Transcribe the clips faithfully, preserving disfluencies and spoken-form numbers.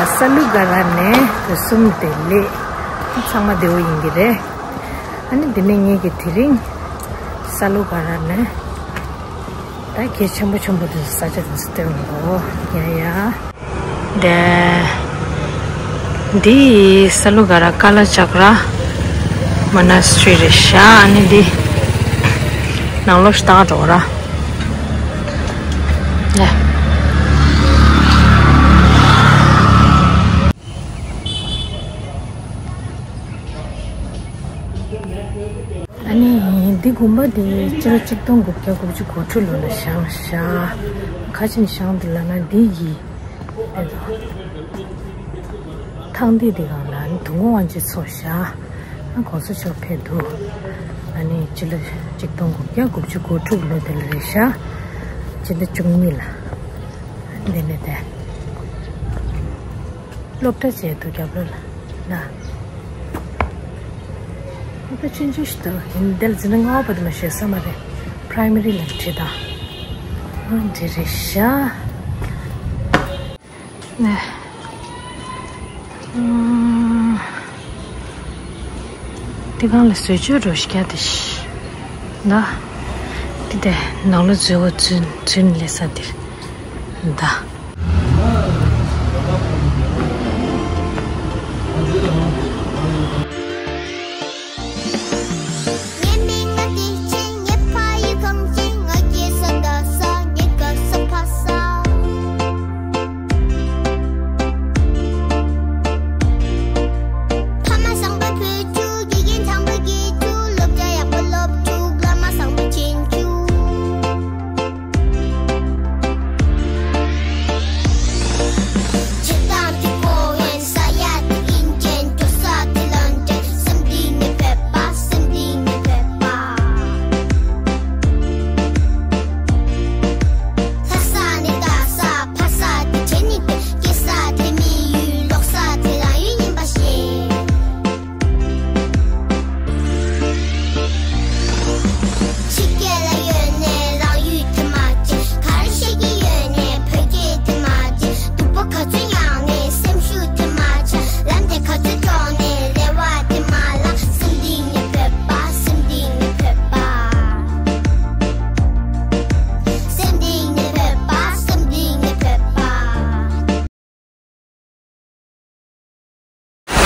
ས་ལུ་ག་ར་ནས་དུས་གསུམ་བདེ་ལེགས། ཚང་མ་བདེ་པོ་ཡིན་གྱི་རེད། ཨ་ནི་འདི་ནས་ངེད་ཀྱིས་དེ་རིང་ས་ལུ་ག་ར་ནས་ད་གལ་ཆེན་པོ་ཆེན་པོ་དེ་ཚོ་ས་ཆ་དེ་ཚོ་སྟོན་གོ། ཡ་ཡ། དེ། འདི་ས་ལུ་ག་ར་ཀ་ལ་ཅག་ར་མོ་ན་སི་ཊི་རི་རེད་ཤག་ཨ་ནི་འདི་ནང་ལོགས་ཤིག་ལྟ་ག་འགྲོ་ག་ར། ཡ། ཨ་ནི་འདི་དགོན་པ་འདི་སྤྱི་ལོ་གཅིག་སྟོང་དགུ་བརྒྱ་དགུ་བཅུ་གོ་དྲུག་ལོ་ལ་བཞེངས་ཤག་ཁ་ཆེ་ནས་བཞེངས་འདུག་ལབ་ན་འདི་ཡི་ཐང་འདི་འདི་སྒང་ལ་ཨ་ནི་དུས་འཁོར་དབང་ཆེན་ཚོགས་ཤག་ཨ་གོང་ས་མཆོག་ཕེབས་འདུག་ཨ་ནི་སྤྱི་ལོ་གཅིག་སྟོང་དགུ་བརྒྱ་དགུ་བཅུ་གོ་དྲུག་ལོ་དེ་ལ་རེད་ཤག་སྤྱི་ཟླ་བཅུ་གཉིས་ལ། འདི་ནས་དེ། སློབ་གྲྭ་བྱས་འདུག་རྒྱབ་ལོགས་ལ་ན། སློབ་གྲྭ་ཆུང་ཆུང་ཞིག་འདུག་ཡིན་འདི་ལ་འཛིན་གྲྭ་ལྔ་པ་དེ་མ་ཤེས་ས་མ་རེད། པ་རའི་མ་རི་ལ་ཁྲིད་ད། འོ་འདི་རེད་ཤག་ནས། དེ་སྒང་ལ་བཟོ་བཅོས་འགྲོ་ཤི་ཀྱང་དེ་ཤི། ན། དེ་དེ་ནང་ལོ་བཟོས་གོ་ཚུན་ཚུན་ལས་ས་དེར། ད།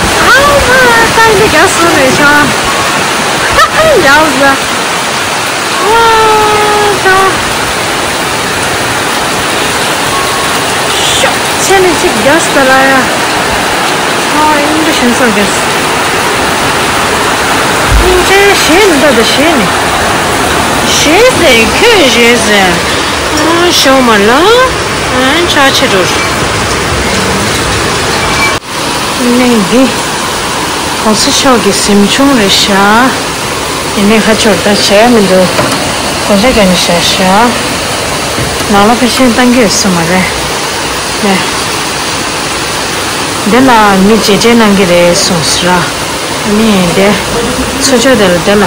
ཨ་མ་ཏང་འདི་རྒྱ་སོང་རེད་ཤག་ཡག་ཟ། ཝ་ད། ཤོག་ཆེ་ནི་གཅིག་རྒྱ་སོ་ད་ལ་ཡ། ཨ་ཨིན་འདྲ་ཞིན་སོ་རྒྱ་སོ། ཨིན་ཅེ་ཞེ་ནི་ད་ད་ཞེ་ནི། ཞེ་ཟེར་ཁྱོད་ཞེ་ཟེར། ཨ་ཞོ་མ་ལ། ཨ་ཆ་ཆེ་འགྲོ། ནས་འདི། གོང་ས་མཆོག་གི་གཟིམ་ཆུང་རེད་ཤག་ཡིན་ནའི་ཁ་ཕྱོགས་ད་བྱས་མི་འདུག་གོང་ས་རྒྱ་ནི་ཤག་ཤག་ནང་ལ་ཕལ་ཆེར་བཏང་གི་ཡོད་ས་མ་རེད། ནས། འདི་ལ་མི་མཇལ་འཕྲད་གནང་གི་རེད་གསུངས་ཟེར་ར། ནི་འདི། ཚུར་ཕྱོགས་དེ་ལ་འདི་ལ།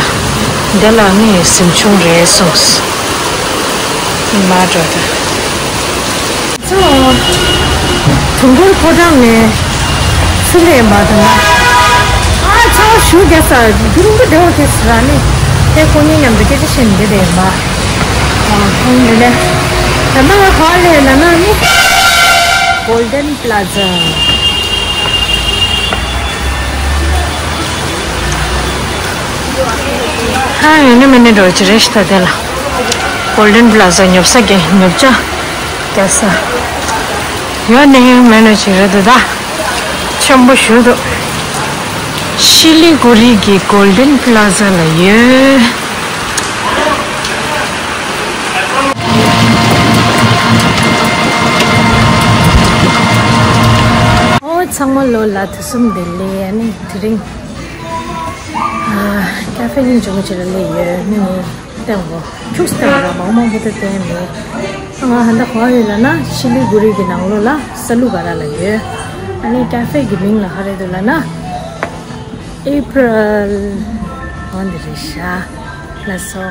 འདི་ལ་ནི་གཟིམ་ཆུང་རེད་གསུངས། ཨི་མ་འགྲོ་ད། ཚོ། དུང་དཀར་ཕོ་བྲང་ནས་ཚུར་སླེབས་པ་དང་། ཨ་ཚ་བ་ཞུ་རྒྱ་ས་རྒྱུན་དུ་བདེ་བ་ཁེལ་སོང་ར་ནི། དེ་ཁོང་གཉིས་མཉམ་དུ་སྐད་ཆ་བཤད་ནས་བསྡད་ཡོད་པ། ཨ་ཁོང་འདི་ནས། ད་ནང་ལ་ག་པར་སླེབས་ལབ་ན་ནི། གོལ་ཌེན་པ་ལ་ཛ། ཧ་ཡོད་ནི་མེད་ནི་འགྲོ་ཅི་རེད་ཤི་ད་དེ་ལ། གོལ་ཌེན་པ་ལ་ཛ་ཉོབ་ས་གི་ཉོབ་ཆ། རྒྱ་ས། ཡོད་ནི་མེད་ནི་ཅི་རེད་འདུག་ད། ཆེན་པོ་ཞུ་འདུག་ཤི་ལི་གུ་རི་གི་གོལ་ཌེན་པ་ལ་ཛ་ལ་ཡོད། ཨོ་ཚང་མ་ལོ་ལ་དུས་གསུམ་བདེ་ལེགས། ཨ་ནི་དེ་རིང་ཨ་ཀ་ཧྥེ་ཉིན་ཅུང་ཅི་ལ་སླེབས་ཡོད་ནི་ནི་བསྟན་གོ་ཁྱུག་སྟེ་ར་མང་མང་པོ་དེ་བསྟན་ནས། ང་ཧ་ད་ག་པར་ཡོད་ལབ་ན་ཤི་ལི་གུ་རི་གི་ནང་ལོགས་ལ་ས་ལུ་ག་ར་ལ་ཡོད། ཨ་ནི་ཀ་ཧྥེ་གི་མིང་ལ་ག་རེ་འདུག་ལབ་ན་ཨེ་པྲལ། འོ་འདི་རེད་ཤག་ལགས་སོ།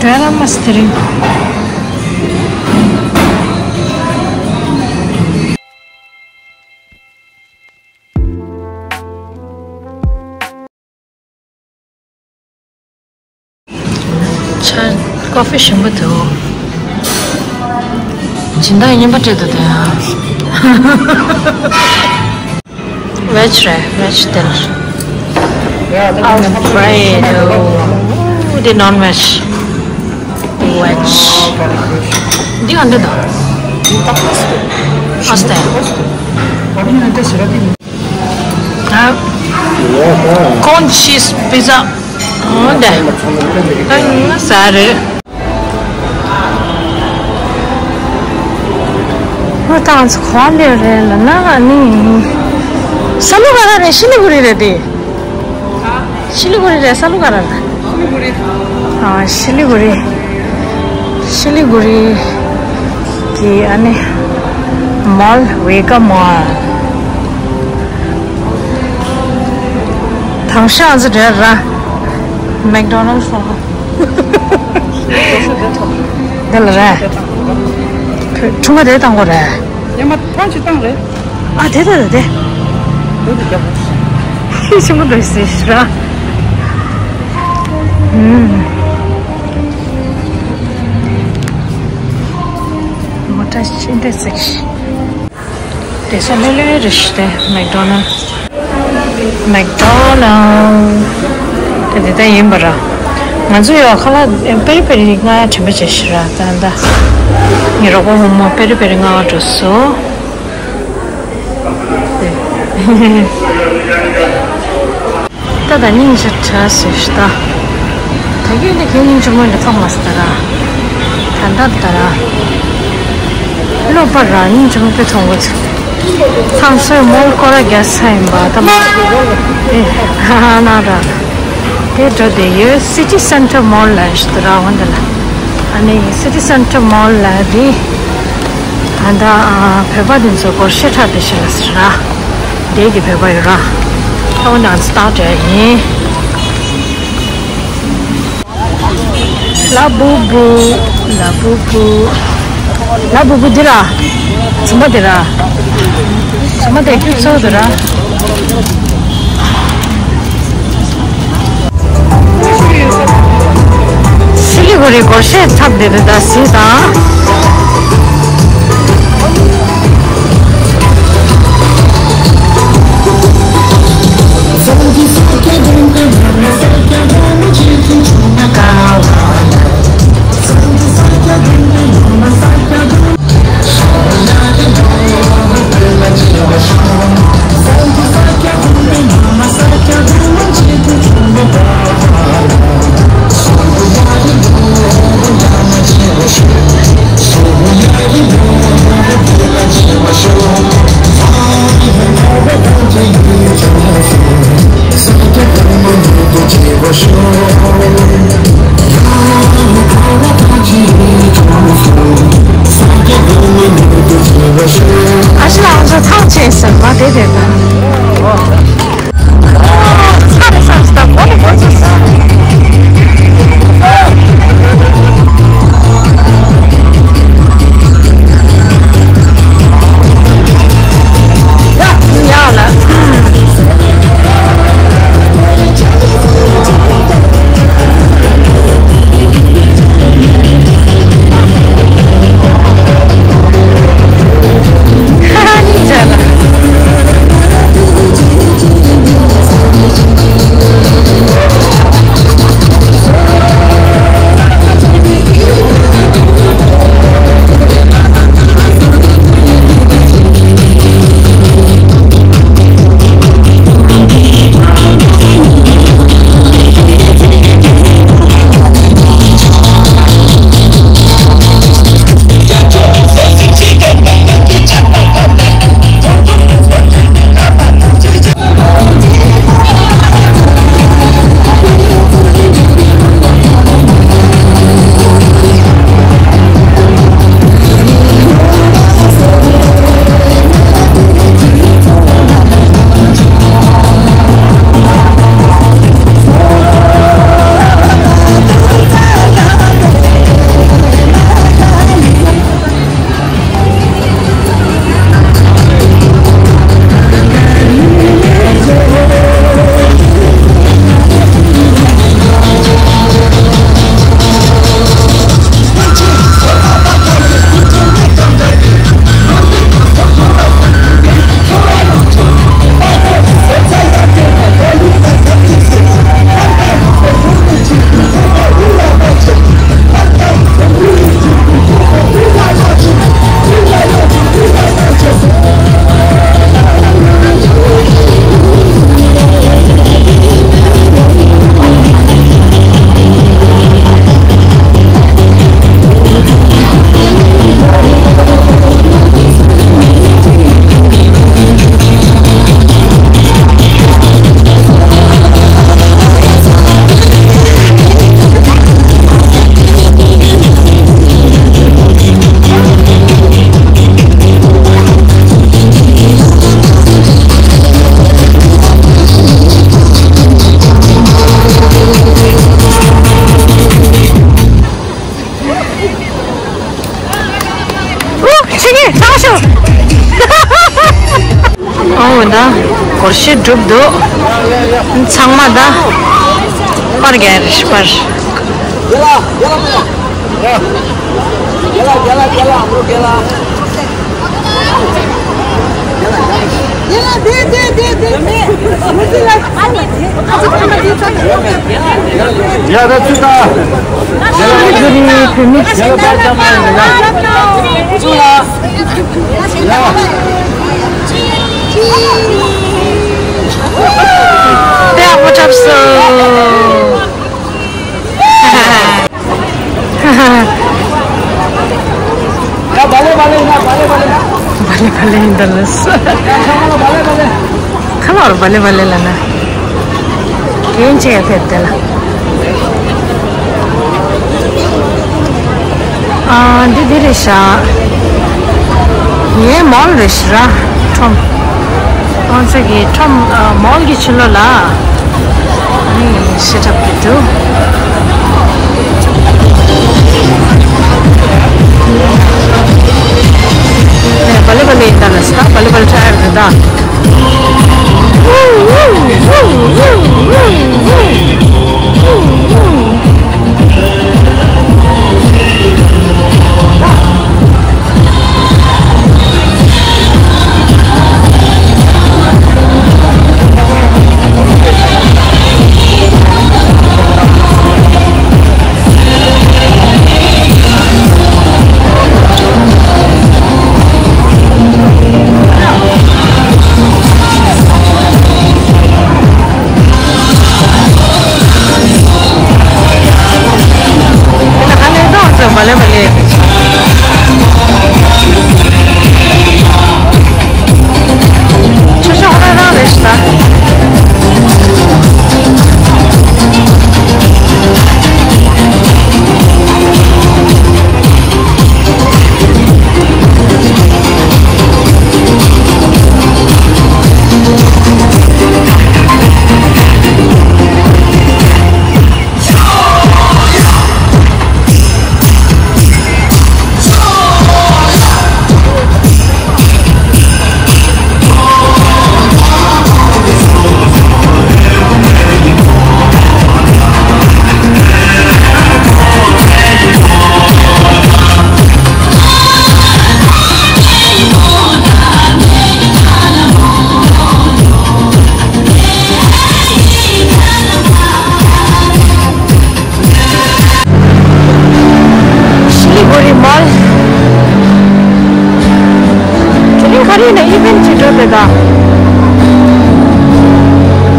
Dara Mastering. ཆ། ཀོ་ཧྥི་ཞིམ་པོ་འདུག་སྦྱིན་བདག་རྔན་པ་སྤྲད་འདུག་དེ། ཝེཇ་རེད། ཝེཇ་དེ་ལ། ཨལ་ཕི་རེ་ཌོ། འདི་ནོན་ཝེཇ། ཝེཇ། འདི་ག་འདྲ་འདུག་ཨ་སྟེ། ཨ། ཀོན་ཆིས་པི་ཛ། འོ་དེ། ད་ང་ཟ་རེད། ང་ད་ང་ཚོ་ག་པར་སླེབས་རེད་ལབ་ན། ཨ་ནི། ས་ལུ་ག་ར་རེད། ཤི་ལི་གུ་རི་རེད་དེ། ཤི་ལི་གུ་རི་རེད། ས་ལུ་ག་ར་རེད། ཨ། ཤི་ལི་གུ་རི། ཤི་ལི་གུ་རི་གི་ཨ་ནི་མོལ། ཝེ་ག་མོལ། དང་ཤ་ཨ་ཙི་འདྲ་ར། མེག་ཌོ་ནལ་སོང་། འདི་ལ་ར། ཁྲུང་མ་དེ་བཏང་གོ་ར། ཡ་མ་ཐང་ཆུ་བཏང་རེད། ཨ། དེ་དེ་དེ་དེ། འདི་དེ་རྒྱབ། ཤི་ཆེན་པོ་འདུག་ཟེར་ཤི་ར། ཨུམ། མོ་ཊ་ཤིན་ཏུ་སེག་སི། དེ་ས་ལེ་ལེ་རེ་ཞིག་དེ་མེག་ཌོ་ནལ། མེག་ཌོ་ནལ། དེ་དེ་ད་ཡིན་པ་ར། ང་ཚོ་ཡོད་ཁ་ལག་པེ་རི་པེ་རི་མངགས་ཡ་དྲན་པ་བྱས་ཤི་ར། ད་ད་ངའི་རོགས་པ་བུ་མོ་པེ་རི་པེ་རི་མངགས་འགྲོ་སོང་། ད་ད་སྙིང་རྗེ་དྲག་ཟེར་ཤི་ད། ད་གིན་ནི་གད་སྙིགས་ཆེན་མོ་འདི་མཐོང་མ་སོང་ད་ར། ད་ད་ད་ར། ལོ་པ་ར་སྙིང་རྗེ་མོ་དཔེ་མཐོང་གི་འདུག་ཚང་སོའི་མོལ་སྐོར་ར་རྒྱག་ས་ཡིན་པ་ད་མ། ཨེ་ཧ་ཧ་ན་ར། དེ་འགྲོ་དེ་ཡོད། སི་ཊི་སེན་ཊར་མོལ་ལ་ཞི་ད་ར་འོན་ད་ལ། ཨ་ནི་སི་ཊི་སེན་ཊར་མོལ་ལ་རི། ད་ད་བོད་པ་དེ་ཚོ་སྒོར་གཞས་འཁྲབ་དེ་ཞི་ལ་ཟེར་ར། དེ་གི་བོད་པ་ཡོད་ར། ད་འོན་ད་ང་ཚོ་ལྟ་བ་འདྲ་ཡིན། ལ་བུ་བུ། ལ་བུ་བུ། ལ་བུ་བུ་འདི་ར། བྱེ་མ་འདི་ར། བྱེ་མ་དེ་ཁྱུ་ཚོ་འདི་ར། སི་ལི་གུ་རི་སྒོར་གཞས་འཁྲབ་བསྡད་འདུག་ད་གཟིགས་དང་། ཨ་ཞེ་ལགས་ཚོ་ཐང་ཆད་ཟེར་མ་དེ་དེ་དང་། ཤེས་གྲུབ་འདུག་ཚང་མ་ད་པར་རྒྱག་རེད་པར། ཡ་ད་ཚུད་ད། ཡ་ད་ཚུད་ད། དེ་ཡག་པོ་འཁྲབ་སོང་། ཡ་བ་ལེ་བ་ལེ་ཡ་བ་ལེ་བ་ལེ། བ་ལེ་བ་ལེ་ཡིན་ད་ལ་སོ། ཡ་ཚང་མ་ལ་བ་ལེ་བ་ལེ། ཁ་ལོར་བ་ལེ་བ་ལེ་ལ་ན། གན་ཆེ་ཡ་ཕེབས་དེ་ལ། ཨ་འདི་འདི་རེད་ཤག་ངའི་མོལ་རེད་ཤག་ར། ཁྲོམ། ང་ཚོ་གི་ཁྲོམ་ཨ་མོལ་གྱི་ཕྱི་ལོགས་ལ་ནི་ཤེ་ཁྲབ་ཀྱི་འདུག་ནས་བ་ལེ་བ་ལེ་ཡིན་ད་ལ་ས་བ་ལེ་བ་ལེ་ཁྲ་ཡར་རེད་ད། ཤི་ལི་གུ་རི་མོལ། དེ་རིང་ག་རེ་ཡིན་ན་ཨི་ཝེན་ཅིག་འགྲོ་དེ་ད།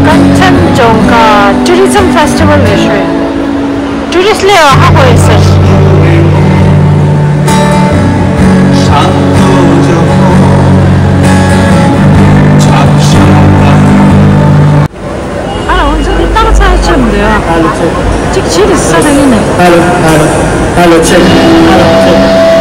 ཀན་ཅན་ཇོང་ག་ཊུ་རི་ཛམ་ཕེ་སི་ཊི་ཝལ་རེད་ཤག་ཊུ་རི་སི་ཊི་སླེབས་ཡོད་ཧ་གོ་ཡོད་ཟེར། ཨ་ལ་འོན་ཀྱང་འདི་སྟག་ཚང་ཆེན་འདི་ཨ། གཅིག་བྱས་ཏེ་ས་ཁ་ཡིན་ནས། ཨ་ལོ་ཨ་ལོ་ཨ་ལོ་ཆེ་ཨ་ལོ་ཆེ།